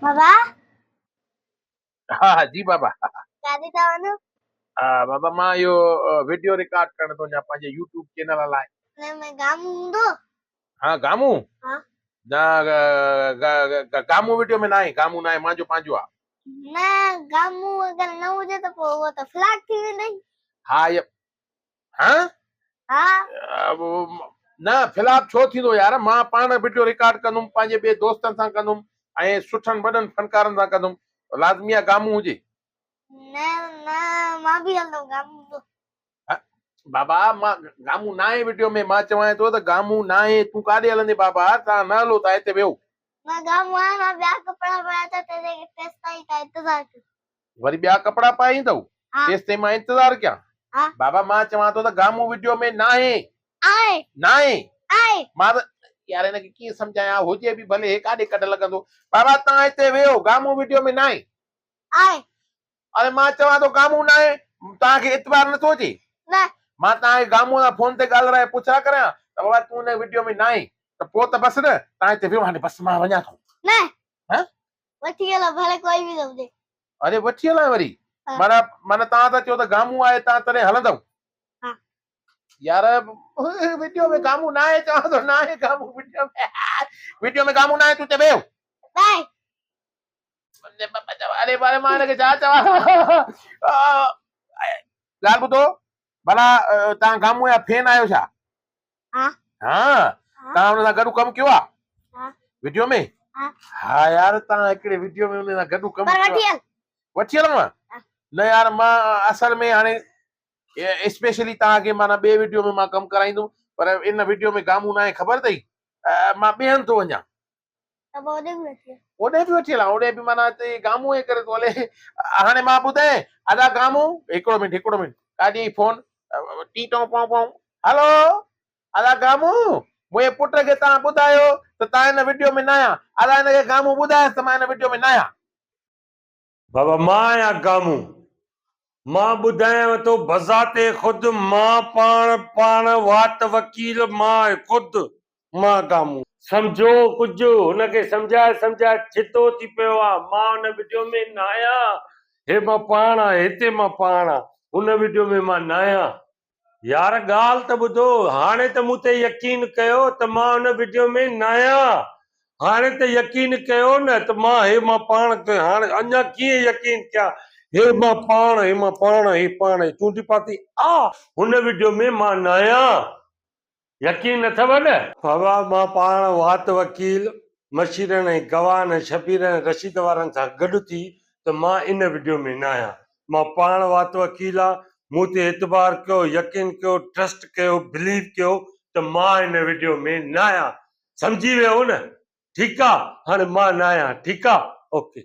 بابا. ها ها جي بابا. ڪاڏي ٿا وڃو؟ ها بابا مان اهو وڊيو رڪارڊ ڪرڻ ٿو وڃان پنهنجي يوٽيوب چينل لاء. ان ۾ گامون هوندو؟ ها گامون؟ ها. نه گامون وڊيو ۾ ناهي، گامون ناهي مانجو پنهنجو آ. نه گامون اگر نه هجي ته پوء اهو ته فلاپ ٿي ويندئي. ها ها ها نه فلاپ ڇو ٿيندو يار مان پاڻ وڊيو رڪارڊ ڪندم پنهنجي ٻئي دوستن سان ڪندم ۽ سٺن وڏن فنڪارن سان ڪندم لازمي آ گامون هجي. نه نه مان به هلندم گامون هوندو. بابا مان گامون ناهي وڊيو ۾ مان چوانء ٿو ته گامون ناهي تون ڪاڏي هلندين بابا تان نه هلو تان هتي ويهو. مان گامون آهي مان ٻيا ڪپڙا پايان ٿو تيستائين تان انتظار ڪيو. وري ٻيا ڪپڙا پائي ايندؤ؟ ها. تيستائين مان انتظار ڪيان؟ ها. بابا مان چوان ٿو ته گامون وڊيو ۾ ناهي. آهي. ناهي. آهي. مان ته يار هن کي ڪيئن سمجهايان هجي به ڀلي هي ڪاڏي ڪڍ لڳندو. بابا توهان هتي ويهو گامون وڊيو ۾ ناهي. آهي. اري مان چوان ٿو گامون ناهي توهان کي اعتبار نٿو اچي؟ نه. مان توهان کي گامون سان فون تي ڳالهرائي پڇا ڪريان ته بابا تون هن وڊيو ۾ ناهين ته پوء ته بس نه توهان هتي ويهو هاڻي بس مان وڃان ٿو. نه. ها؟ وٺي هلو ڀلي ڪوئي به نه هجي. اري وٺي هلان وري معنيٰ معنيٰ توهان ٿا چئو ته گامون آهي توهان تڏهن هلندؤ. ها. يار وڊيو ۾ گامون ناهي چوان ٿو ناهي گامون وڊيو ۾ وڊيو ۾ گامون ناهي تون چئي ويو. ناهي. اري باري مان هن کي ڇا چوان ڳالهه ٻڌو ڀلا توهان گامون جا فين آهيو ڇا؟ ها. ها توهان ان سان گڏ ڪم ڪيو آ؟ ها. وڊيو ۾؟ ها. ها يار توهان هڪڙي وڊيو ۾ ان سان گڏ ڪم پر ڪيو وٺي هل. وٺي هلان؟ نه يار مان اصل ۾ هاڻي اسپيشلي توهان کي معنيٰ ٻئي وڊيو ۾ مان ڪم ڪرائيندم پر ان وڊيو ۾ گامون ناهي خبر اٿئي مان ٻئي هنڌ ٿو وڃان. ته پوء اوڏي به وٺي هل. اوڏي به وٺي هلان اوڏي به معنيٰ هتي گامون جي ڪري ٿو هلي هاڻي مان ٻڌائين ادا گامون هڪڙو منٽ هڪڙو منٽ ڪاڏي فون ٽي ٽون پون پون هلو ادا گامون منهنجي پٽ کي توهان ٻڌايو ته تان هن وڊيو ۾ ناهيان ادا هن کي گامون ٻڌايس ته مان هن وڊيو ۾ ناهيان. بابا مان آهيان گامون مان ٻڌايانو ٿو بذات خود مان پاڻ پاڻ وات وڪيل مان خود مان گامون. سمجهو ڪجهه هن کي سمجهائي سمجهائي ڇتو ٿي پيو آ مان ان وڊيو ۾ ناهيان هي مان پاڻ آ هتي مان پاڻ آ ان وڊيو ۾ مان ناهيان. يار ڳالهه ته ٻڌو، هاڻي ته مون تي يقين ڪيو ته مان ان وڊيو ۾ ناهيان، هاڻي ته يقين ڪيو نه ته مان هي مان پاڻ هاڻي اڃا ڪيئن يقين ڪيان هي مان پاڻ هي مان پاڻ هي پاڻ هي چونڊي پاتي آ هن وڊيو ۾ مان ناهيان يقين اٿو نه؟ بابا مان پاڻ وات وڪيل مشيرن ۽ گواهن ۽ شبيرن ۽ رشيد وارن سان گڏ ٿي ته مان ان وڊيو ۾ ناهيان مان پاڻ وات وڪيل آ مون تي اعتبار ڪيو يقين ڪيو ٽرسٽ ڪيو بليو ڪيو ته مان ان وڊيو ۾ ناهيان سمجهي ويو نه ٺيڪ آ هاڻي مان ناهيان ٺيڪ آ اوڪي.